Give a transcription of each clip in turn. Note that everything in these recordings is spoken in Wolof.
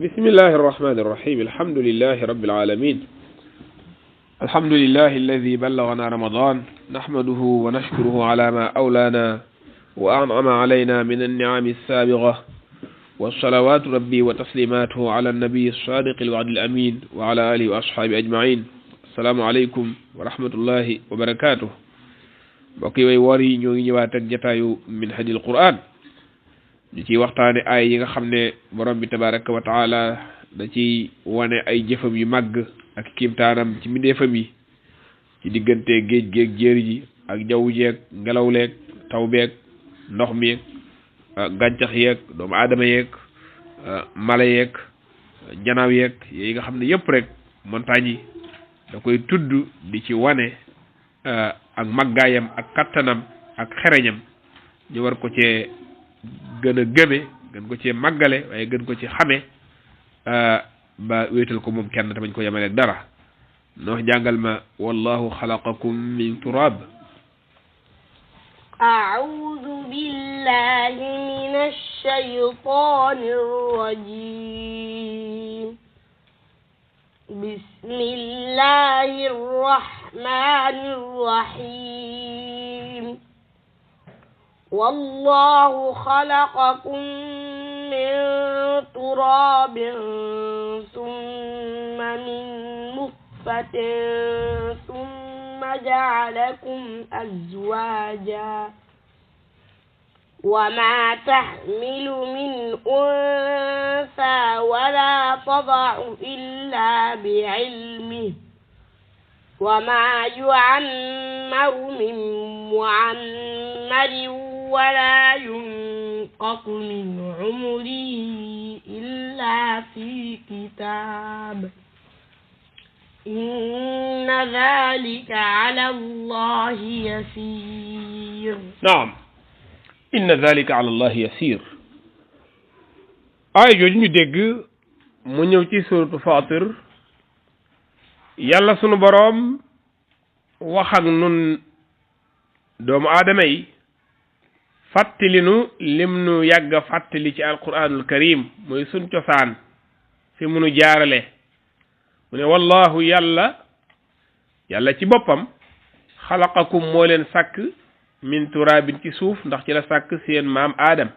بسم الله الرحمن الرحيم الحمد لله رب العالمين الحمد لله الذي بلغنا رمضان نحمده ونشكره على ما أولانا وأنعم علينا من النعم السابغة والصلوات ربي وتسليماته على النبي الصادق الوعد الأمين وعلى آله وأصحابه أجمعين. السلام عليكم ورحمة الله وبركاته. بقي ويوري ñoo ngi ñëwaat ak jataayu min hadil Qur'an ñu ci waxtaane ay yi nga xam ne borom bi tabaraka wa taala da ci wane ay jëfam yu màgg ak kiimtaanam ci mbindeefam yi ci diggante géej géeg jéeri ji ak jaww jeeg ngelaw leeg taw beeg ndox mi yeeg gàncax yeeg doomu aadama yeeg mala yeeg janaaw yeeg yi nga xam ne yëpp rek montagne yi da koy tudd di ci wane ak màggaayam ak kattanam ak xereñam ñu war ko cee gën a gëme gën ko cee màggale waaye gën ko ci xame ba wéetal ko moom kenn te bañ ko yemaleeg dara noo jàngal ma wallahu xalaqakum min turab أعوذ بالله من الشيطان الرجيم بسم الله الرحمن الرحيم والله خلقكم من تراب ثم من نطفة ثم جعلكم أزواجا وما تحمل من أنثى ولا تضع إلا بعلمه وما يعمر من معمر ولا ينقص من عمره إلا في كتاب إن ذلك على الله يسير. نعم إن ذلك على الله يسير. ay jooju ñu dégg mu ñëw ci suratu Fatir yàlla sunu boroom wax ak nun doomu aadama yi fàttali nu lim nu yàgg a fàttali ci alquranul karim mooy sun cosaan fi munu jaarale mu ne wallahu yàlla ci boppam xalaqakum moo leen sàkk min turaabin ci suuf ndax ci la sàkk seen maam aadam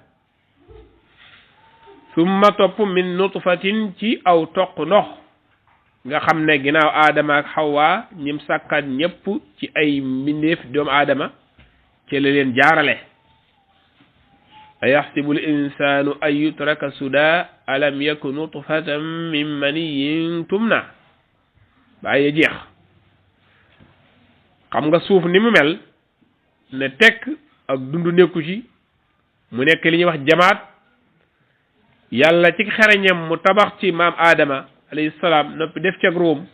summa topp min nutfatin ci aw toq ndox nga xam ne ginnaaw aadama ak xawwa ñim sàkkat ñépp ci ay mbindeef doomu aadama ci la leen jaarale ayaxsibu l insanu an yutraka suda alam yaku nutfatan min maniyin tumna bàyyi jeex xam nga suuf ni mu mel ne tekk ak dundu nekku ci mu nekk li ñuy wax jamaat yàlla ci xereñam mu tabax ci maam aadama alayhi salaam noppi def cag ruum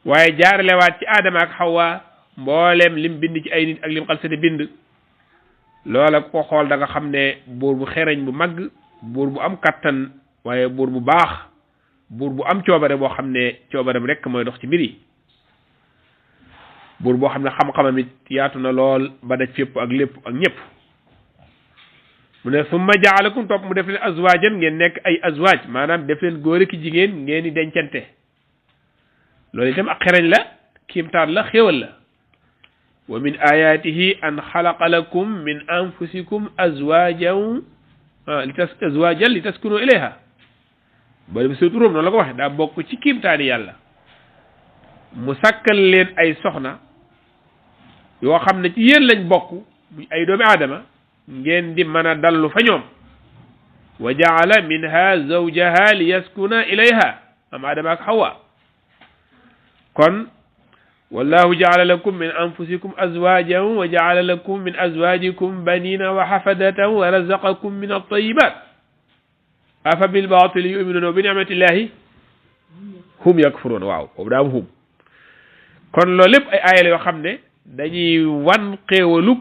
waaye jaaralewaat ci aadama ak xawwa mboolem lim bind ci ay nit ak lim xalsate bind loola ko xool da nga xam ne buur bu xereñ bu mag buur bu am kattan waaye buur bu baax buur bu am coobare boo xam ne coobaram rek mooy dox ci mbir yi buur boo xam ne xam-xamam it yaatu na lool ba daj fépp ak lépp ak ñëpp mu ne summa jaalakum topp mu def leen azwaajan ngeen nekk ay azwaaj maanaam def leen góor ak jigéen ngeen di dencante loolu itam ak xereñ la kiimtaan la xéewal la wa min ayatihi an xalaqa lakum min anfusikum azwajan li taskunu ilayha bari bi surtout Rum noonu la ko waxe daa bokk ci kiimtaani yàlla mu sàkkal leen ay soxna yoo xam ne ci yéen lañ bokk muy ay doomi aadama ngeen di mën a dallu fa ñoom wa jaala minha zawjaha li yaskuna ilayha am aadama ak xawa kon wallahu jaala lakum min anfusikum azwajan wa jaala lakum min azwajikum banina wa hafadatan wa razaqakum min at-tayyibat afa bil batili yu'minuna bi ni'matillahi hum yakfurun waaw boobu daa am hum kon loolu lépp ay aaya la yoo xam ne dañuy wan xéewalub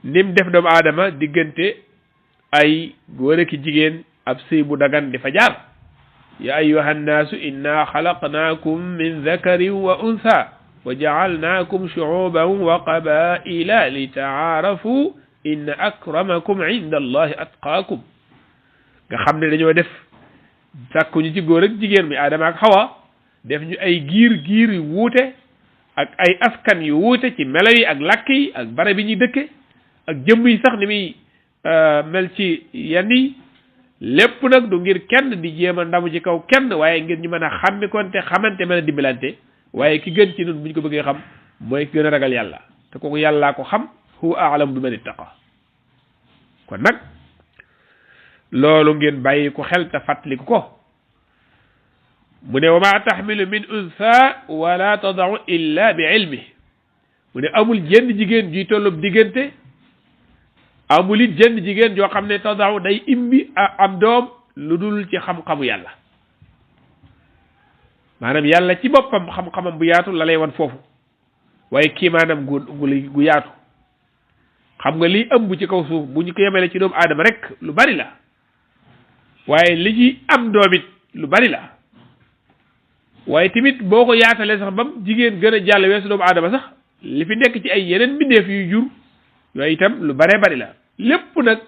nim def doomu aadama diggante ay góor ak jigéen ab sëy bu dagan di fa jaar ya ayyuha nnaasu inna xalaqnaakum min dakarin wa untha wa ja'alnaakum shu'uban wa qabaa'ila li ta'aarafu inna akramakum inda allahi atqaakum nga xam ne dañoo def sàkkuñu ci góor ak jigéen mi Adama ak Hawa def ñu ay giir yu wuute ak ay askan yu wuute ci melo yi ak làkk yi ak bare bi ñuy dëkke ak jëmm yi sax ni muy mel ci yenn yi lépp nag du ngir kenn di jéem a ndamu ci kaw kenn waaye ngir ñu mën a xàmmi konte xamante mën a dimbalante waaye ki gën ci nun bu ñu ko bëggee xam mooy ki gën a ragal yàlla te kooku yàllaa ko xam huwa a'lamu bi man ittaqa kon nag loolu ngeen bàyyi ko xel te fàttaliku ko mu ne wa ma taxmilu min unsa wala tadau illa bi ilmi mu ne amul jenn jigéen juy tollub diggante amul it jenn jigéen joo xam ne tadau day imbi am doom lu dul ci xam-xamu yàlla maanaam yàlla ci boppam xam-xamam bu yaatu la lay wan foofu waaye kii maanaam gu yaatu xam nga liy ëmb ci kaw suuf bu ñu ko yemele ci doomu aadama rek lu bari la waaye li ci am doom it lu bari la waaye tamit boo ko yaatalee sax bam jigéen gën a jàll weesu doomu aadama sax li fi nekk ci ay yeneen mbindeef yu jur yooyu itam lu baree bari la lépp nag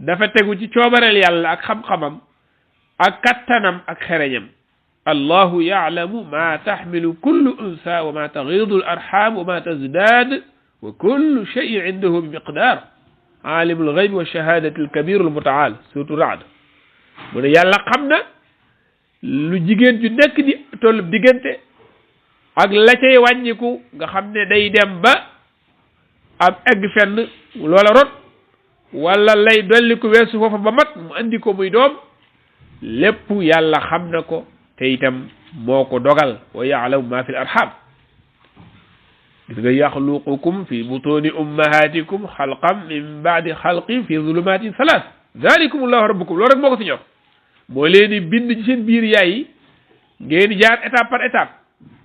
dafa tegu ci coobareel yàlla ak xam-xamam ak kattanam ak xereñam allahu yaalamu ma taxmilu kullu unsa wa ma tagidu al arham wa ma tazdaad wa kullu cheyin indahu bi miqdaar aalimu alxaybi wa shahadati alkabiru almutaal surtout raad mu ne yàlla xam na lu jigéen ju nekk di tollu diggante ak la cay wàññiku nga xam ne day dem ba am egg fenn loola rot wala lay dolli ko weesu foofa ba mat mu andi ko muy doom lépp yàlla xam na ko te itam moo ko dogal wa yaalamu ma fi l arham gis nga yaxluqukum fi butuni ummahatikum xalqan min baadi xalqin fi zulumatin salaas dalikum allahu rabbukum loolu rek moo ko si ñor moo leen di bind ci seen biir yaay yi ngeen jaar étape par étape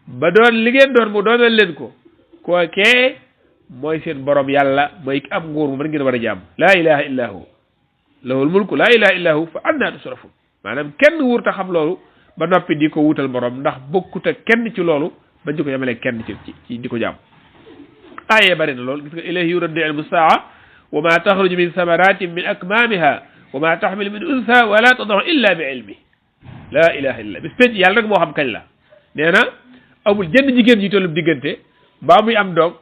ba doon li ngeen doon mu doonal leen ko kookee mooy seen borom yàlla mooy ki am nguur mu mën ngeen war a jàmm laa ilaha illa hu lahul mulku laa ilaha illa hu fa anna tusrafun maanaam kenn wurta xam loolu ba noppi di ko wutal borom ndax bokkut ak kenn ci loolu ba di ko yemale kenn ci di ko jàmm aayee bari na loolu gis nga ilayhi yuraddu ilmu saa wa ma taxruju min samaratin min akmamiha wa ma taxmil min unsa wala tadau illa bi ilmi laa ilaha illa bis penc yàlla rek moo xam kañ la nee na amul jenn jigéen ji tollub diggante ba muy am doom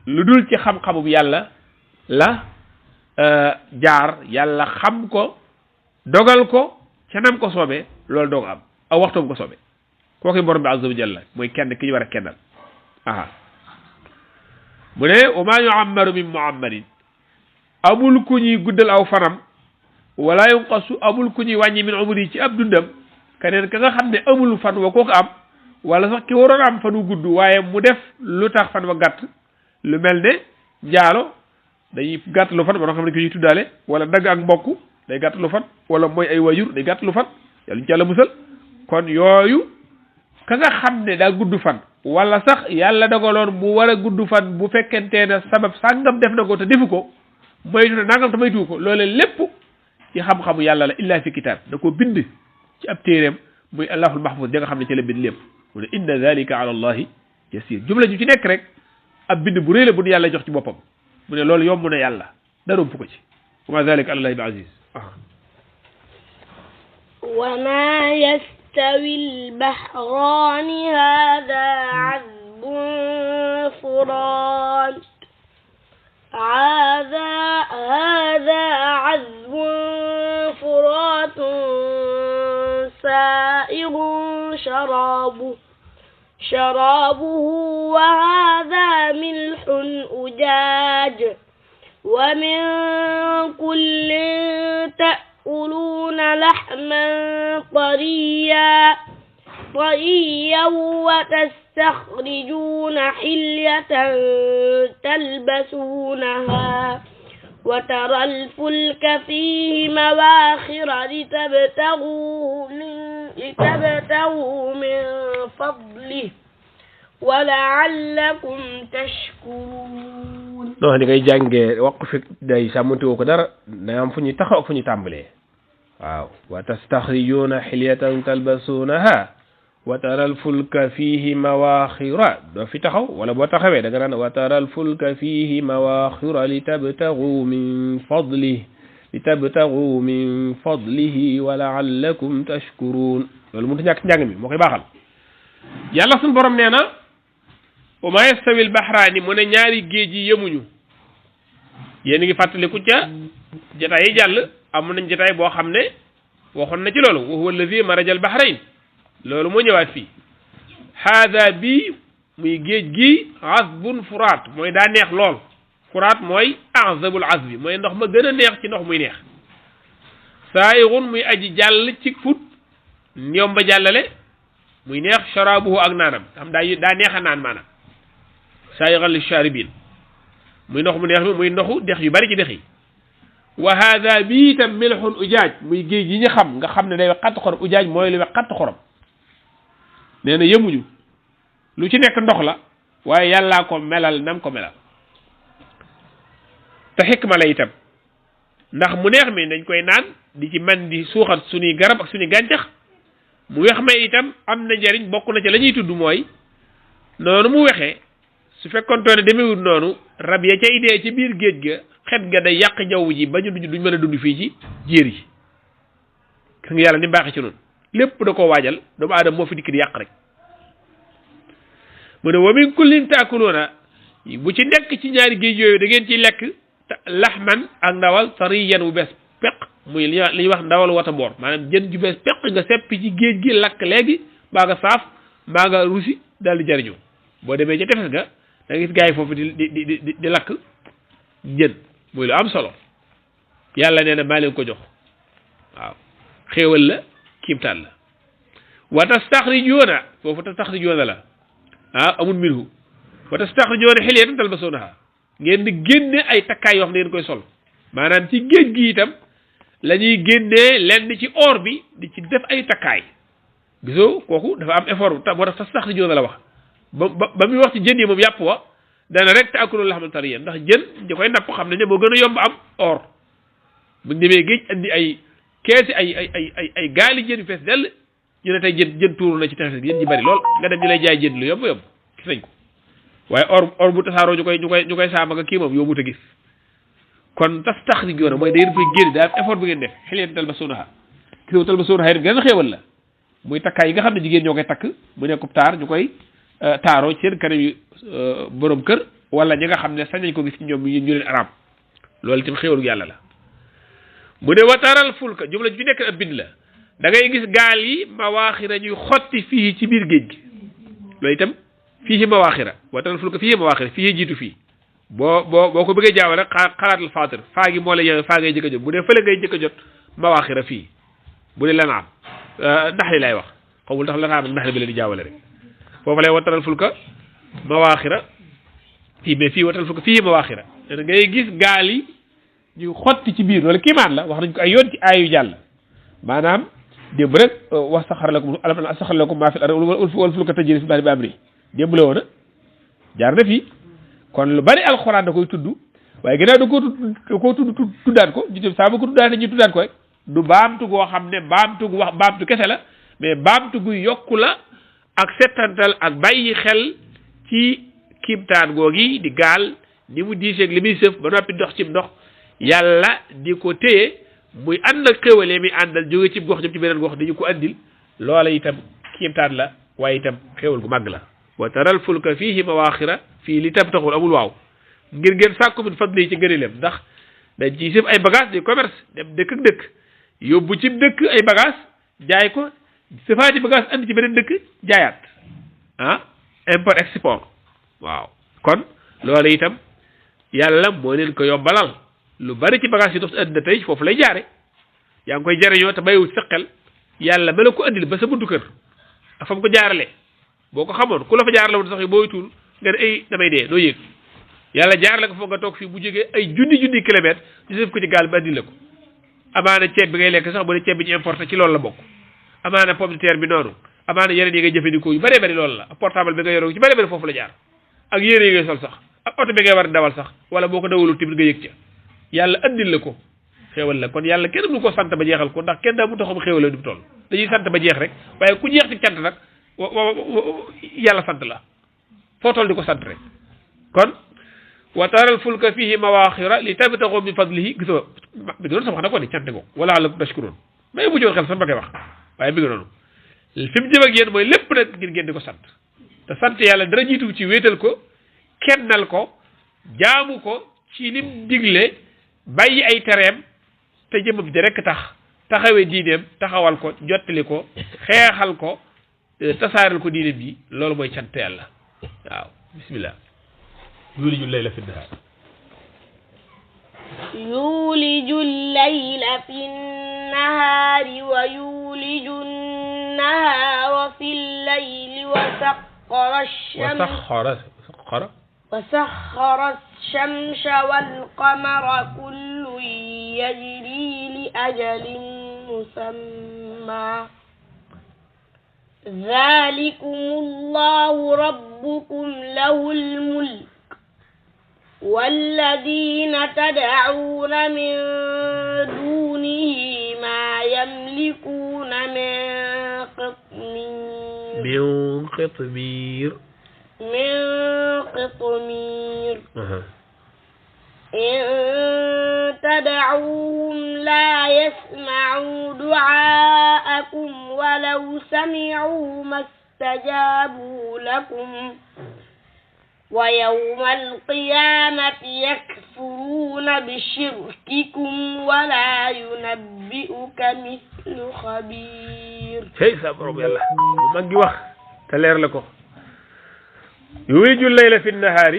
lu dul ci xam-xamu bi yàlla la jaar yàlla xam ko dogal ko ca nam ko soobee loolu doog am aw waxtoom ko soobee kooku borom bi azza wa jalla mooy kenn ki ñu war a kennal aha mu ne wa maa yuammaru min muammarin amul ku ñuy guddal aw fanam wala yunqasu amul ku ñuy wàññi min umri ci ab dundam keneen ka nga xam ne amul fan wa kooku am wala sax ki waroon am fan wu gudd waaye mu def lu tax fan wa gàtt lu mel ne njaalo day gàtt lu fan ba nga xam ne ko ñuy tuddaale wala dagg ak mbokk day gàtt lu fan wala mooy ay wajur day gàtt lu fan yàlla ñu ci yàlla musal kon yooyu ka nga xam ne daa gudd fan wala sax yàlla dogaloon mu war a gudd fan bu fekkentee ne sabab sàngam def na ko te defu ko moytu ne nangam te moytu ko loole lépp ci xam-xamu yàlla la illa fi kitaab da ko bind ci ab téeréem muy allahul mahfuz da nga xam ne ci la bind lépp mu ne inna dhalika ala allahi yasir jumla ju ci nekk rek ab bind bu rëy la bu nu yàlla jox ci boppam mu ne loolu yomb na yàlla dara ëpp ko ci wa ma dhalika ala allahi bi aziz wa ma yastawi al-bahrani hadha 'adbun furat هذا عذب فرات سائغ شرابه وهذا ملح أجاج ومن كل تأكلون لحما طريا وتستخرجون حلية تلبسونها وترى الفلك فيه مواخر لتبتغوا من فضله ولعلكم تشكرون non ni ngay jàngee waqf day sàmmante woo ko dara da am fu ñuy taxaw fu ñuy tàmbalee waaw wa tastaxrijuuna xilyatan talbasuunaha wa taral fulka fihi mawaxira doo fi taxaw wala boo taxawee da nga naan wa taral fulka fihi mawaxira li tabtagu min litabtagu min fadlihi wa laallakum tashkurun loolu mënut a ñàkk njàng mi moo koy baaxal yàlla suñu borom nee na wa ma yastawi al bahraani mu ne ñaari géej yi yemuñu yéen ngi fàttaliku ca jotaay yi jàll am nañ jotaay boo xam ne waxoon na ci loolu wa huwa allazi maraja al bahrayn loolu moo ñëwaat fii haada bii muy géej gi azbun furaat mooy daa neex lool furaat mooy azabul azbi mooy ndox ma gën a neex ci ndox muy neex saayigun muy aji jàll ci fut yomba jàllale muy neex sharabuhu ak naanam xam daa neex a naan maanaam saayigan li sharibin muy ndox mu neex mi muy ndoxu dex yu bari ci dex yi wa hada bii itam milxun ujaaj muy géej yi ñu xam nga xam ne day wax xatt xorom ujaaj mooy lu wax xatt xorom nee na yemuñu lu ci nekk ndox la waaye yàllaa ko melal nam ko melal te xikma la itam ndax mu neex mi dañ koy naan di ci man di suuxat suñuy garab ak suñuy gàncax mu wex may itam am na njariñ bokk na ci la ñuy tudd mooy noonu mu wexee su fekkoonte ne demewul noonu rab ya ca idee ci biir géej ga xet ga day yàq jaww ji ba ñu duñ mën a dund fii ci jéer yi gis nga yàlla ni baaxee ci noonu lépp da koo waajal doomu aadama moo fi dikk di yàq rek mu ne wa min kullin taakuluuna bu ci nekk ci ñaari géej yooyu da ngeen ciy lekk laxman ak ndawal tariyan wu bees peq muy li ñuy wax ndawal wata boor maanaam jën ju bees peq nga seppi ci géej gi lakk léegi mbaa nga saaf mbaa nga rusi daal di jariñoo boo demee ca tefes ga da nga gis gars yi foofu di lakk jën muy lu am solo yàlla nee na maa leen ko jox waaw xéewal la kiimtaan la wa tastaxrijuuna foofu tastaxrijuuna la amul minhu wa tastaxrijuuna hilyatan talbasuunaha ngeen di génne ay takkaay yoo xam ne ngeen koy sol maanaam ci géej gi itam la ñuy génnee lenn ci or bi di ci def ay takkaay gisoo kooku dafa am effort moo tax tastaxrijuuna la wax ba muy wax ci jën yi moom yàpp wa dana rek taakulu lahman tariyan ndax jën ñi koy napp xam nañ ne moo gën a yomb am or buñ demee géej andi ay keesi ay gaali jën yu fees dell ñu ne tey jën tuuru na ci tefes gi jën ji bari lool nga dem ñu lay jaay jën lu yomb gis nañ ko waaye or bu tasaaroo ñu koy saama nga kii moom yombut a gis kon tastaxrijuuna mooy da ngeen koy génne daa am effort bu ngeen def hilyatan talbasuunaha gis nga talbasuunaha yéen gën a xéewal la muy takkaay yi nga xam ne jigéen ñoo koy takk mu nekkub taar ñu koy taaroo ci seen kanam yi borom kër wala ñi nga xam ne sañ nañ ko gis ci ñoom ñu leen arab loolu itam xéwalu yàlla la mu ne wataral fulka jumla ji fi nekk ab bind la da ngay gis gaal yi mawaaxira ñuy xotti fii ci biir géej gi loolu itam fii mawaaxira wataral fulka fii mawaaxira fii jiitu fii boo ko bëggee jaaw rek xalaatal faatir faa gi moo la yewe faa ngay jëkk a jot bu dee fële ngay jëkk a jot mawaaxira fii bu dee lanaam ndax li lay wax xamul ndax lanaam ndax li bi leen di jaawale rek foofu lay wataral fulka mawaaxira fii mais fii wataral fulka fii mawaaxira da ngay gis gaal yi ñu xotti ci biir loolu kiimaan la wax nañ ko ay yoon ci aayu jàll maanaam démb rek wax saxar lakum alam saxar lakum maa fil ardi wal fulka tajri fi bahri bi amri démb la woon jaar na fii kon lu bari alxuraan da koy tudd waaye gannaaw da koo tuddaat ko ñu saa ba ko tuddaatee ñu tuddaat ko rek du baamtu goo xam ne baamtu kese la mais baamtu gu yokku la ak settantal ak bàyyi xel ci kiimtaan googi di gaal ni mu diiseeg li muy sëf ba noppi dox ci ndox yàlla di ko téye muy ànd ak xéwalee mi àndal jóge ci gox jëm ci beneen gox dañu ko andil loola itam kiimtaan la waaye itam xéwal gu màgg la wa taral fulka fiihi mawaaxira fii li tam taxul amul waaw ngir ngeen sàkku min fadli ci ngëneelam ndax dañ ciy sëf ay bagage di commerce dem dëkk ak dëkk yóbbu ci dëkk ay bagage jaay ko sëfaati bagage andi ci beneen dëkk jaayaat import export waaw kon loolu itam yàlla moo leen ko yombalal lu bari ci bagage yi dox si àddina tey foofu lay jaare yaa ngi koy jariñoo te bàyyiwul sa xel yàlla ma la ko andil ba sa buntu kër ak fa mu ko jaarale boo ko xamoon ku la fa jaarale woon sax yi booy tuul nga ne ay damay dee doo yëg yàlla jaarale ko foog nga toog fii bu jógee ay junni kilomètres ñu def ko ci gaal ba andil la ko amaana ceeb bi ngay lekk sax bu ne ceeb bi ñu importé ci loolu la bokk amaana pomme de terre bi noonu amaana yeneen yi ngay jëfandikoo yu bëree bëri loolu la portable bi nga yoroo ci bëree bëri foofu la jaar ak yére yi ngay sol sax ak oto bi ngay war a dawal sax wala boo ko dawalul tamit nga yëg ca yàlla andil la ko xéewal la kon yàlla kenn du ko sant ba jeexal ko ndax kenn daa mu taxam xéewal la du toll dañuy sant ba jeex rek waaye ku jeex ci cant nag yàlla sant la foo toll di ko sant rek kon wa taral fulka fihi mawaxira li tabtaxu min fadlihi gis nga bi doon sax wax na ko ni cante ko wala lakum tashkurun may bu joon xel sax ba koy wax waaye bi nga noonu fi mu jëm ak yéen mooy lépp nag ngir ngeen di ko sant te sant yàlla dara jiitu ci wéetal ko kennal ko jaamu ko ci lim digle bàyyi ay tereem te jëmam di rekk tax taxawee diineem taxawal ko jottali ko xeexal ko tasaaral ko diineem bi loolu mooy sant yàlla waaw bismillah يولج الليل في النهار يولج الليل في النهار ويولج النهار في الليل وسخر الشمس والقمر كل يجري لأجل مسمى ذلكم الله ربكم له الملك والذين تدعون من دونه ما يملكون من قطمير إن تدعوهم لا يسمعوا دعاءكم ولو سمعوا ما استجابوا لكم ويوم القيامة يكفرون بشرككم ولا ينبئك مثل خبير شيء سابرو يلا ماغي واخ تلير لكو يولج الليل في النهار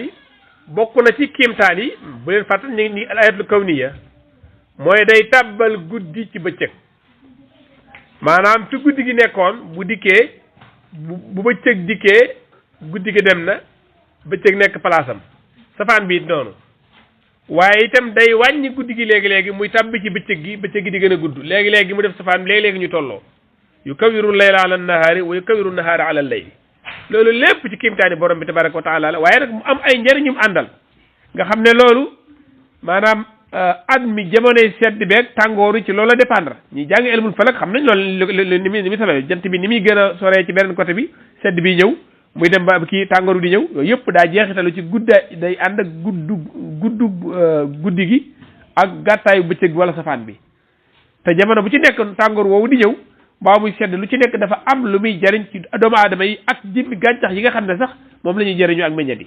bokuna ci kimtani bu len fatal ni al ayatul kawniya moy day tabal guddi ci beccëk manam fi guddi gi nekkon bu diké bu beccëk diké guddi gi dem na beccëk nek place am safan bi nonu waye itam day wañi guddi gi legi muy tabbi ci beccëk gi di gëna gudd legi mu def safan legi ñu tollo yu kawiru layla ala nahari wa yukawiru nahara ala layli loolu lépp ci kimtaani borom bi tabaraka wa taala la waaye nag mu am ay njëriñum àndal nga xam ne loolu maanaam at mi jamonoy sedd beeg tàngooru ci loolu la dépendre ñi jàng elmul falak xam nañ loolu ni muy solo jant bi ni muy gën a soree ci beneen côté bi sedd bi ñëw muy dem ba kii tàngooru di ñëw yooyu yëpp daa jeexitalu ci day ànd ak guddi gi ak gàttaayu bëccëg bi wala safaan bi te jamono bu ci nekk tàngoor woowu di ñëw mbaa muy sedd lu ci nekk dafa am lu muy jariñ ci doomu aadama yi ak jëmmi gàncax yi nga xam ne sax moom la ñuy jëriñu ak meññat yi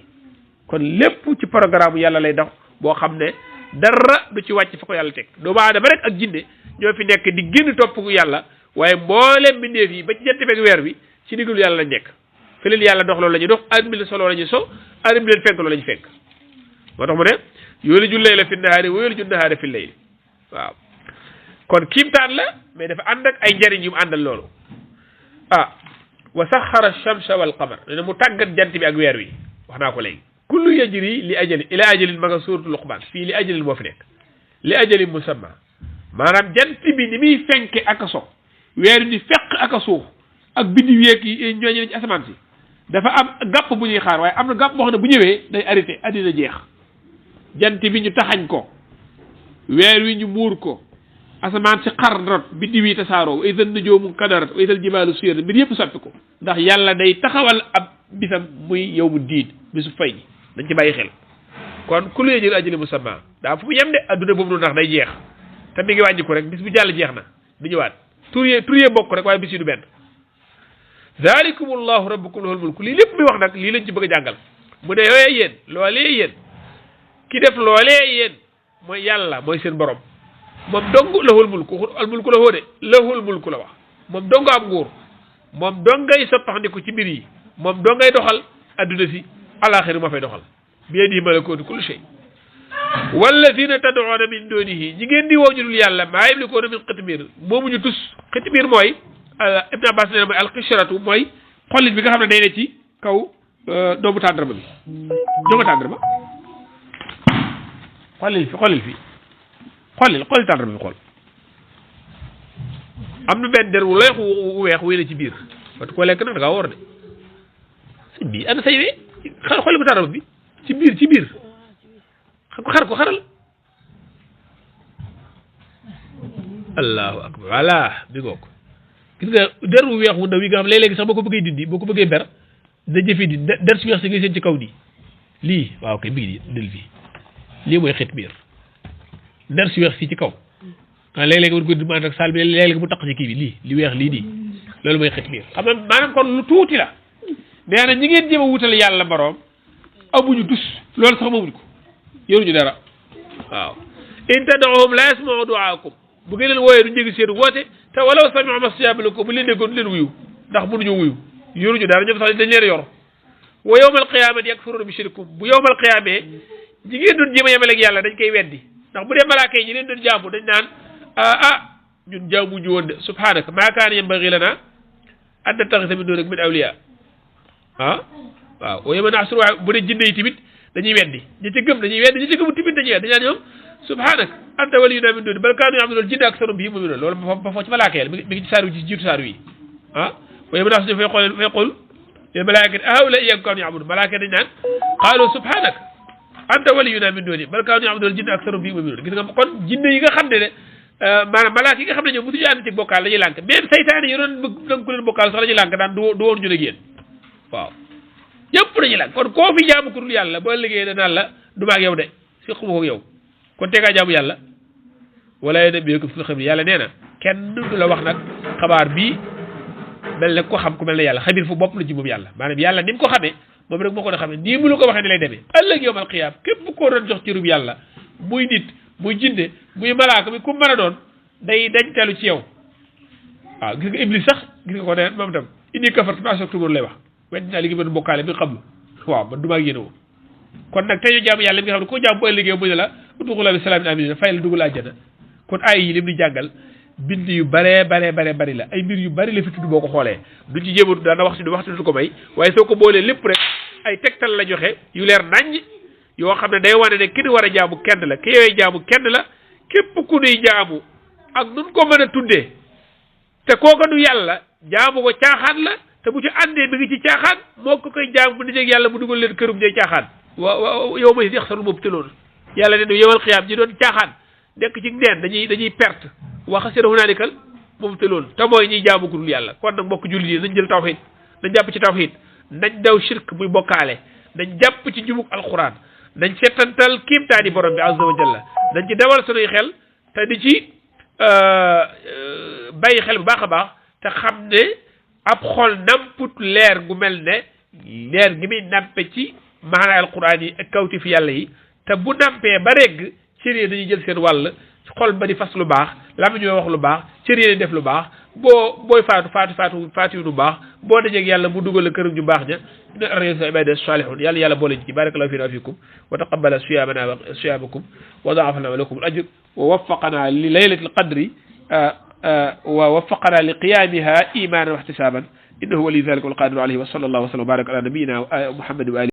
kon lépp ci programme yàlla lay dox boo xam ne dara du ci wàcc fa ko yàlla teg doomu aadama rek ak jinne ñoo fi nekk di génn topp yàlla waaye mboolem mbindeef yi ba ci jant beeg weer bi ci digul yàlla la nekk fi leen yàlla dox loolu la ñuy dox arim bi leen solo la ñuy so arim bi leen fenk loolu la ñu fenk moo tax mu ne yuuliju layla fi nahaari wa yuuliju nahaara fi layli waaw kon kiimtaan la mais dafa ànd ak ay njariñ yu mu àndal loolu wa saxara shamsa wal qamar ne mu tàggat jant bi ak weer wi wax naa ko léegi kullu yajri li ajalin ila ajalin ma nga suuratu luqman fii li ajalin moo fi nekk li ajalin musamma maanaam jant bi ni muy fenke ak a so weer di fekk ak a suux ak biddi week yi ñooñu ne ci asamaan si dafa am gàpp bu ñuy xaar waaye am na gàpp boo xam ne bu ñëwee day arrêté addina jeex jant bi ñu taxañ ko weer wi ñu muur ko asamaan si xar rot biddi wi tasaaroo wa idal nujoomu kadarat wa idal jibaalu suyrat mbir yëpp soppi ko ndax yàlla day taxawal ab bisam muy yow mu diin bisu fay ji dañ ci bàyyi xel kon ku lu jël ajali musamma daa fu mu yem de adduna boobu noonu ndax day jeex te mi ngi wàññi ko rek bis bu jàll jeex na du ñëwaat tur yee bokk rek waaye bis yi du benn zalikumullahu rabbukum lahul mulku lii lépp muy wax nag lii lañ ci bëgg a jàngal mu ne yooyee yéen loolee yéen ki def loolee yéen mooy yàlla mooy seen borom moom dong lahul mulku al mulku lahoo de lahul mulku la wax moom dong am nguur moom dong ngay soppaxndiku ci mbir yi moom dong ngay doxal adduna si alaxira moo fay doxal bi yadihi malakuutu kulli shay walladina tad'una min dunihi ñi ngeen di woo ñu dul yàlla maa yamlikuuna min qitmir moomuñu tus qitmir mooy Ibn Abbas nee na mooy alxishratu mooy xollit bi nga xam ne day ne ci kaw doomu tàndarma bi doomu tàndarma xollil fi xollil tàndarma bi xool am na benn der wu leex wu weex wuy ne ci biir watu ko lekk nag da ngaa woor de sëñ bi ana say wee xolli ko tàndarma bi ci biir xaral allahu akbar voilà bi ngoog gis nga der wu weex wu ndaw yi nga xam léeg-léegi sax boo ko bëggee dindi boo ko bëggee ber da jëfee di der su weex si ngay seen ci kaw nii lii waaw kay bi ngi del fii lii mooy xitmiir nder si weex fii ci kaw ah léeg-léeg war ko demande ak saal bi léeg-léeg mu taq ci kii bi lii li weex lii nii loolu mooy xitmiir xam nga maanaam kon lu tuuti la nee na ñi ngeen jéem a wutal yàlla boroom amuñu dus loolu sax moomuñ ko yoruñu dara waaw in tad'uhum la yasma'u du'aakum bu ngeen leen wooyee du njëgi seen woote te walaw sami'u mastajaaba lakum bu leen déggoon leen wuyu ndax mënuñu wuyu yoruñu dara ñoom sax dañ leen yor wa yawmal qiyaamati yakfuruuna bi shirkikum bu yawmal qiyaamee ñi ngeen doon jéem a yemale ak yàlla dañ koy weddi ndax bu dee malaaka yi ñi leen doon jaamu dañ naan ñun jaamuñu woon de subhaanaka maa kaana yanbagii lanaa an nattaxida min duunika min awliyaa waaw wa yawma nahshuru bu dee jinne yi tamit dañuy weddi ñi ci gëm dañuy weddi ñi ci gëmu tamit dañuy weddi dañ naan ñoom subhaanaka anta waliyyunaa min duunika bal kaanu ya'buduuna al-jinna aktharuhum bihim mu'minuun loolu ba foofu ci malaaka yi mi ngi ci saar wi ci jiitu saar wi wa yawma nahshuru fa yaqulu lil malaa'ikati ahaa'ulaa'i iyyaaka kaanu ya'buduun malaaka dañ naan qaalu subhaanaka anta waliyyunaa min duunika bal kaanu ya'buduuna al-jinna aktharuhum bihim mu'minuun gis nga kon jinne yi nga xam ne maanaam malaaka yi nga xam ne ñoom musuñu ànd ci bokkaal dañuy lànk même saytaane yi doon bëgg danga ku leen bokkaal sax dañuy lànk daan du woon ñu ak yéen waaw ñëpp dañuy lànk kon koo fi jaamu ku dul yàlla boo liggéey da naan la du ma ak yow de fiquma ko yow kon te ngaa jaamu yàlla wala yunabbi'uka mithlu xabiir yàlla nee na kenn du la wax nag xabaar bii mel ne ko xam ku mel ne yàlla xabiir fu bopp la ci moom yàlla maanaam yàlla ni mu ko xamee moom rek moo ko doon xamee nii mu la ko waxee ni lay demee ëllëg yawmal qiyaam képp koo doon jox cërub yàlla muy nit muy jinne muy malaaka muy ku mën a doon day dañ telu ci yow waaw gis nga iblis sax gis nga ko ne moom itam inni kafartu bimaa ashraktumuni lay wax weddi naa li ngeen doon bokkaale bi xam waaw man du maa yéene woo kon nag tey ñu jaamu yàlla mi nga xam ne ko jaam bu ëllëgee mu ne la udxuluu bi salaamin aamiin fay la dugal àjjana kon ay yi lim di jàngal bind yu bare bari la ay mbir yu bari la fi tudd boo ko xoolee duñ ci jéematu daana waxtu du ko may waaye soo ko boolee lépp rek ay tegtal la joxe yu leer naññ yoo xam ne day wane ne ki ñu war a jaamu kenn la ki yooyu jaamu kenn la képp ku nuy jaamu ak nun ko mën a tuddee te kooka du yàlla jaamu ko caaxaan la te bu ci àndee mi ngi ci caaxaan moo ko koy jaamu bu nit yàlla mu dugal leen kërum day caaxaan wa yow may yaxsarul mubtiluun yàlla ne yawmal qiyaam ñi doon caaxaan nekk ci neen dañuy perte wa xasira hunaalikal mubtiluun te mooy ñuy jaamu ku dul yàlla kon nag mbokk jullit yi nañ jël tawxiid nañ jàpp ci tawxiid nañ daw shirk muy bokkaale nañ jàpp ci njubug alquran nañ settantal kiimtaani borom bi azza wa jalla nañ ci dawal sunuy xel te di ci bàyyi xel bu baax a baax te xam ne ab xol namput leer gu mel ne leer gi muy nampe ci maanaam alquran yi ak kawti fi yàlla yi te bu nampee ba regg cër yi dañuy jël seen wàll xol ba di fas lu baax làmmiñ wax lu baax cër yi def lu baax booy faatu lu baax boo dajeeg yàlla mu dugal la këram ju baax ña inna arsalnaa ibaadana saalihun yàlla boole ci barakallahu fiina wa fiikum wa taqabbala siyaamana wa siyaamakum wa da'afa lana wa lakum al ajr wa waffaqana li laylatil qadri wa waffaqana li qiyaamiha iimaanan wa ihtisaaban innahu waliyyu dhaalika wal qaadiru alayhi wa sallallahu wa sallam wa baaraka ala nabiyyina Muhammad wa alihi